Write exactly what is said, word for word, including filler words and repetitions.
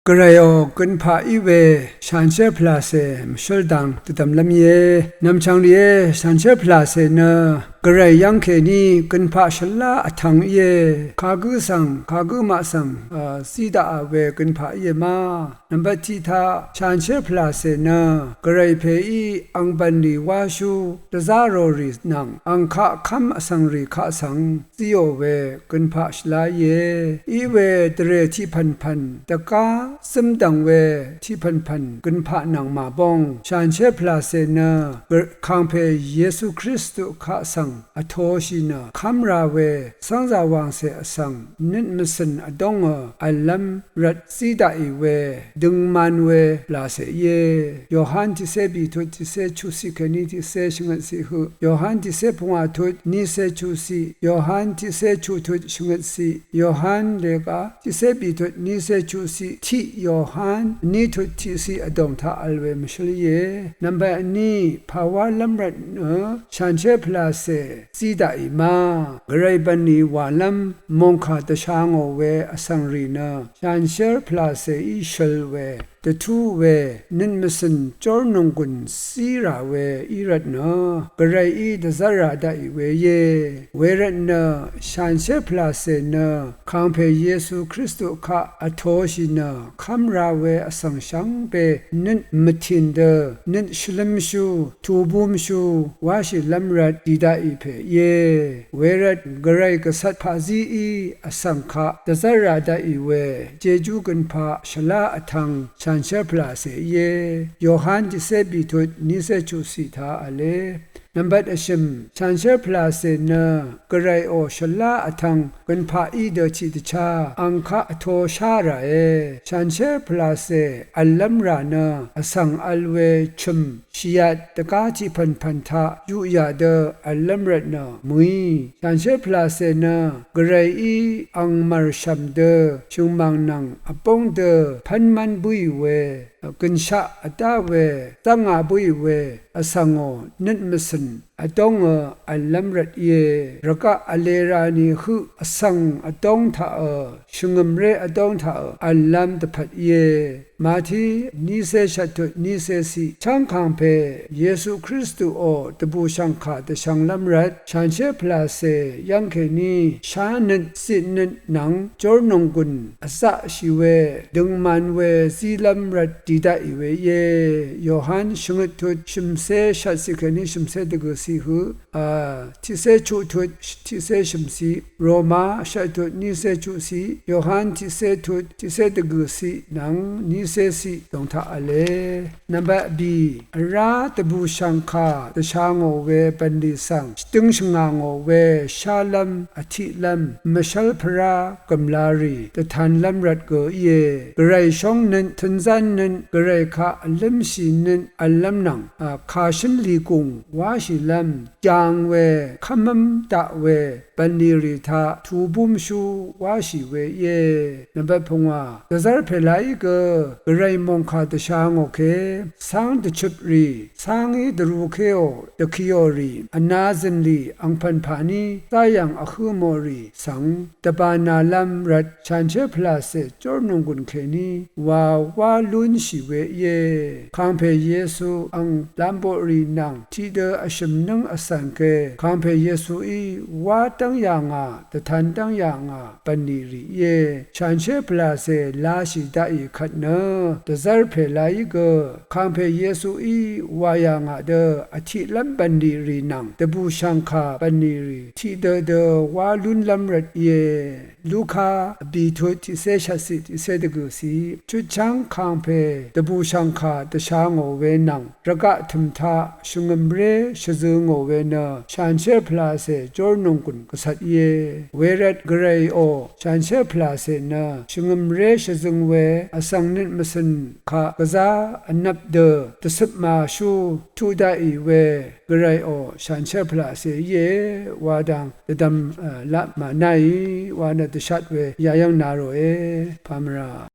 Gvrayò gønpaq í we shanshér pvlàcè mvshǿl dang dvdv̀mlv́m íe. Nv̀mchv̀ng rìé, shanshér pvlàcè nø Gvray yv́ng kèní gønpaq shvlá vtv̄ng íe. Kagǿ svng, kagǿ maq svng, a, zí daqà we gønpaq íe ma. Nvmbat tiq taq, shanshér pvlàcè nø Gvray pèí ang bv̀nlì wáshú dvzá rò rì nvng ang kaq kv́m vsvng rì kaq svng zíò we gønpaq shvlá íe. Í we dvrè tiq pv̀npv̀n dvgá zǿmdv̀ng we tiq pv̀npv̀n gønpaq nvng màbóng, shanshér pvlàcè nø Gvr-, kàngpè Yesu Kristu kaq svng vtōshì nø kv́m ra we cv́ngzà wàngcè vsvng nøt mvcø̀n vdóngø v̀llv́m rvt zí daqì we døngman we làcè íe. Yohan tiqcé bìtut tiqcé chuqciq kèní tiqcé shvngøtciq høq. Yohan tiqcé pungwà tut nícé chuqciq. Yohan tiqcé chuqtut shvngøtciq. Yohan lèga tiqcé bìtut nícé chuqciq tiq Yohan ní tut tiqciq vdòng taq vl we mvshǿl íe. Nvmbat vní, pàwálv́m rvt nø shanshér pvlàcè zí daqì ma. Gvray bv̀nlì wàlv́m mòngkà dvsha ngò we vsvng rì nø shanshér pvlàcèí shøl we, dvtú we, nøt mvcø̀n jórnònggùn zí rà we í rvt nø Gvrayí dvzv́r rà daqì we íe. Wervt nø shanshér pvlàcè nø kàngpè Yesu Kristu kaq vtōshì nø kv́m ra we vsvng shvngbe nøt mvtìn dø nøt shvlǿmshú tubúmshú wáshìlv́m rvt dì daqì pè íe. Wervt Gvray gvcvt paqzíí vsvng kaq dvzv́r rà daqì we jejú gønpaq shvlá vtv̄ng shanshér pvlàcè íe. Yohan tiqcé bìtut nícé chuqciq taq v̄le. Nvmbat vshø̀m, shanshér pvlàcè nø Gvrayò shvlá vtv̄ng gønpaq í dø tiqdvchá ang kaq vtōshá ràe. Shanshér pvlàcè v̀llv́m rà nø vsvng vl we chø̀m shìyat dvgá tiq pv̀npv̀n taq yuqyà dø v̀llv́m rvt nø mø̀í. Shanshér pvlàcè nø Gvrayí ang mv̀rshv̀m dø shø̀ngmàng nvng vbóng dø pv́nmv́n bǿì we, gønshaq vdá we, zv́nga bǿì we vsvngò nøt mvcø̀n vdóngø v̀llv́m rvt íe. Rvgaq vlē rani høq vsvng vdóng taqø, shvngø̀mré vdóng taqø v̀llv́m dvpvt íe. Mati nícé shvttut nícéciq, chv́ng kàngpè Yesu Kristuò dvbùshv̀ngkà dvshv̄nglv́m rvt shanshér pvlàcè yv́ng kèní shánøt zitnøt nvng jórnònggùn vzaqshì we døngman we zílv́m rvt dì daqì we íe. Yohan shvngøt tut shø̀mcé shvtciq kèní shø̀mcé dvgø̀ciq høq, a, tiqcé chuqtut tiqcé shø̀mciq, Roma shvttut nícé chuqciq, Yohan tiqcé tut tiqcé dvgø̀ciq nvng nícéciq dòng taq v̄le. Nvmbat bì, vrá dvbùshv̀ngkà dvsha ngò we bv̀nlì svng shvdøng shvngà ngò we shálv́m vtiqlv́m mvshv́lpvrá gø̀mlarì dvtanlv́m rvt gø íe. Gvray shóngnøt, tønzánnøt, Gvray kaq vlǿmshìnøt v̄llv́m nvng, a, kàshǿn lìgùng wáshìlv́m, jang we, kv́mv́m daq we, bv̀nlì rì taq tubúmshú wáshì we íe. Nvmbat pungwà, dvzv́r pèlaí gø Gvray mòngkà dvsha ngò ke, cáng dvchøprì, cángí dvrūkéò, dvkiòrì, vnā zø̀nlì, angpv̀n pàní záyv̀ng vhǿ mòrì svng dvbānālv́m rvt shanshér pvlàcè jórnònggùn kèní wa wá lúnshì we íe. Kàngpè Yesu ang lamboqrì nvng tiqdø vshø̀m nǿng vcv̀n ke, kàngpè Yesuí wá dv́ng yà ngà, dvtan dv́ng yà ngà bv̀nlì rì íe. Shanshér pvlàcè lashì daqì kvt nø dvzv́r pèlaí gø kàngpè Yesuí wà yà ngà dø vtiqlv́m bv̀nlì rì nvng dvbùshv̀ngkà bv̀nlì rì tiqdø dø wá lúnlv́m rvt íe. Luka vbìtut tiqcé shvtciq tiqcé dvgø̀ciq, chutchv́ng kàngpè dvbùshv̀ngkà dvsha ngò we nvng rvgaq tø̀m taq shvngø̀mré shvzø̄ ngò we nø shanshér pvlàcè jórnònggùn gvcvt íe. Wervt Gvrayò shanshér pvlàcè nø shvngø̀mré shvzø̄ng we vsvng nøt mvcø̀n kaq gvzá vnvp dø dvcøp màshú tuq daqì we Gvrayò shanshér pvlàcè íe wa dang dvdvm, a, laq mànáì wa nø dvshat we yayv́ng na ròe. Pamvra.